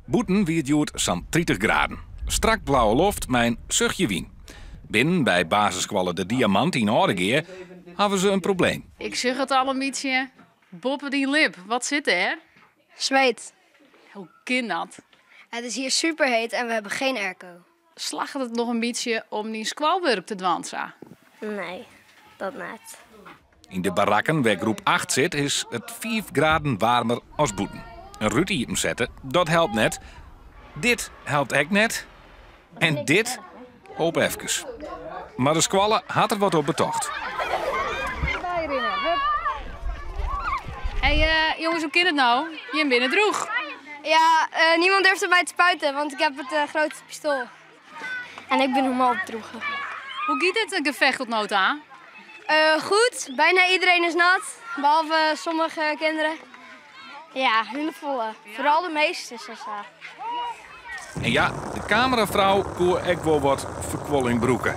Bûten wie it hjoed sa'n 30 graden. Strak blauwe loft mei in suchtje wyn. Binnen by basisskoalle De Diamant yn Aldegea hawwe se in probleem. Ik sjoch it al in bytsje boppe dyn lip. Wat sit dêr? Zweet. Hoe kin dat? Het is hier superheet en we hebben geen airco. Slagget it noch in bytsje om dyn skoalwurk te dwaan sa? Nee, dat net. Yn de barakken wêr groep 8 sit is it 5 graden waarmer as bûten. In rút iepensette, dat helpt net. Dit helpt ek net. En dit hoop efkes. Mar de skoalle hat der wat op betocht. Hey, jonges, hoe kin it no? Jim binne drûch. Ja, niemand durft op mij te spuiten, want ik heb het grootste pistool. En ik ben helemaal opdroegen. Hoe giet it gefecht tot no ta? Goed, bijna iedereen is nat, behalve sommige kinderen. Ja, hiele folle. Foaral de measte, sa. En ja, de kamerafrou koe ek wol wat ferkuolling brûke.